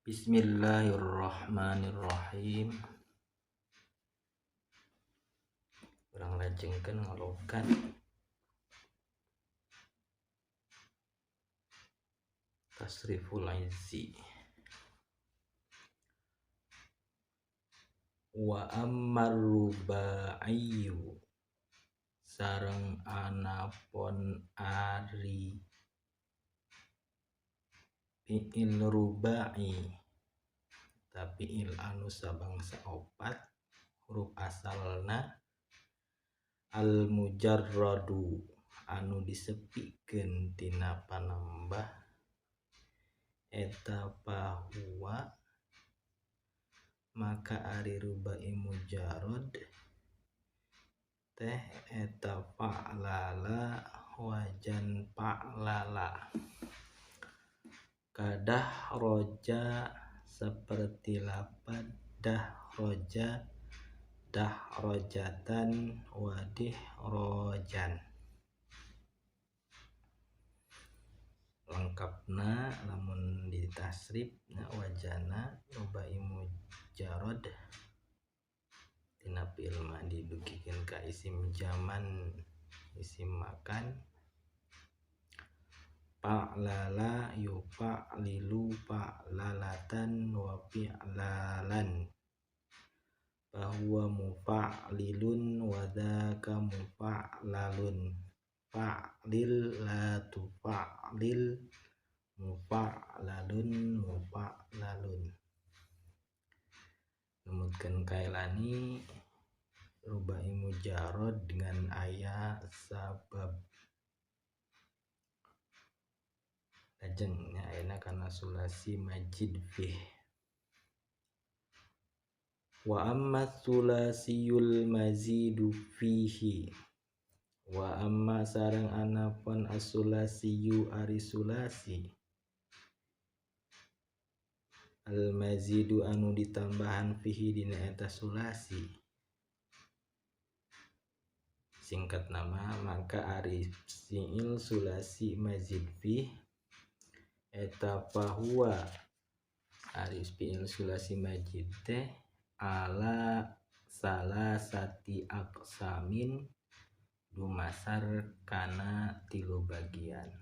Bismillahirrahmanirrahim. Urang lajengkeun ngalokat Tasriful Izzi. Wa ammar rubaiyu sareng anapon ari fi'il rubai tapi il anu sabangsa opat huruf asalna al mujarradu anu disepikeun tina panambah eta pahuwa maka ari rubai mujarrad teh eta fa'lala wajan fa'lala kadah roja seperti lapad dah roja dah rojatan wadih rojan. Lengkapna lamun ditasrif na wajana rubai mujarrad tina fi'il madi dugikeun ka isim jaman isim makan fa'lala yufa'lilu fa'lalatan wa fi'lalan fahuwa mufa'lilun wa dzaka mufa'lalun fa'lil la tufa'lil mufa'lalun mufa'lalun. Numutkeun kailani rubai mujarrad dengan aya sabab. Lajeng nya ayeuna kana sulasi majid fih. Wa amma sulasiyul mazidu fihi wa amma sareng anapun as-sulasiyu ari sulasi al mazidu anu ditambahan fihi dina eta sulasi. Singkat nama maka ari fi'il sulasi mazid fih eta fahuwa ari fi'il sulasi majid teh ala salasati aqsamin dumasar kana tilu bagian.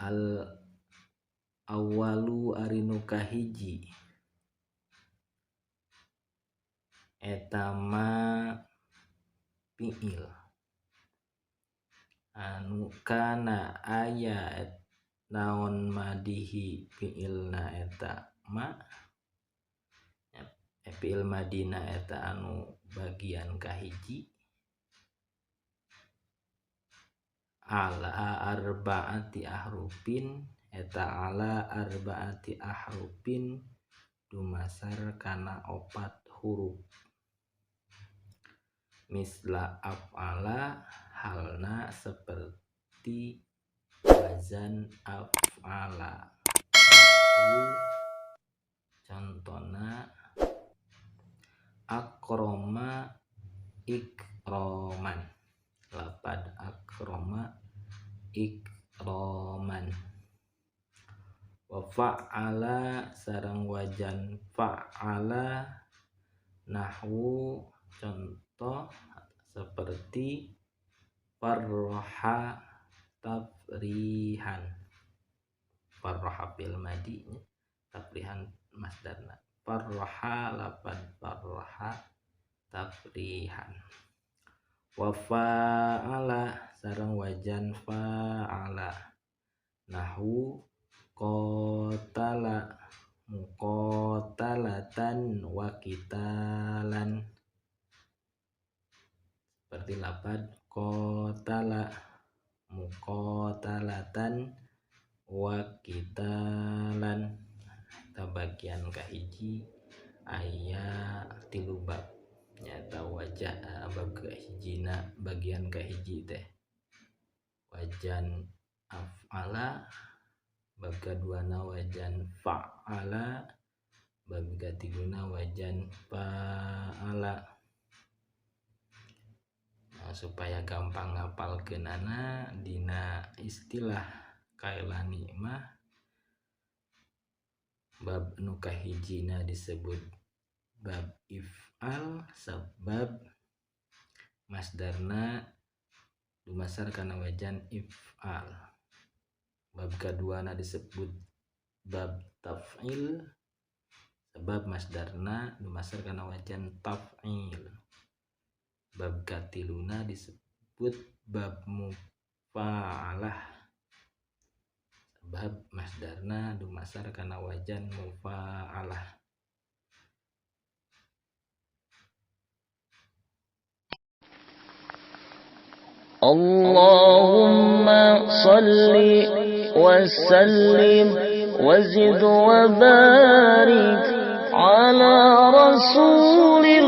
Al awalu ari nu kahiji eta ma fi'il anu kana aya naon madihi fi'ilna eta ma fi'il madina eta anu bagian kahiji ala arbaati ahrufin eta ala arbaati ahrufin dumasar kana opat huruf misla af'ala halna seperti wazan af'ala. Contona akroma ikroman lapad akroma ikroman wa fa'ala sareng wajan fa'ala nahwu contoh seperti farroha tafrihan farroha fil madi tafrihan masdarna farroha lapad farroha tafrihan wa fa'ala sareng wajan fa'ala nahwu qatala muqatalatan wa qitalan seperti lapad qatala muqatalatan wa qitalan. Eta bagian kahiji aya tilu bab nyata wajah bab kahijina bagian kahiji teh wajan af'ala bab kaduana wajan fa'ala bab katiguna wajan fa'ala. Nah, supaya gampang ngapalkeunana dina istilah kailani mah Bab nu kahijina disebut bab if'al sabab masdarna dumasar kana wajan if'al. Bab kaduana disebut bab taf'il sebab masdarna dumasar kana wajan taf'il. Bab katiluna disebut bab mufa'alah sebab masdarna dumasar kana wajan mufa'alah. Allahumma salli wa sallim wa zid wa barik ala rasulillah.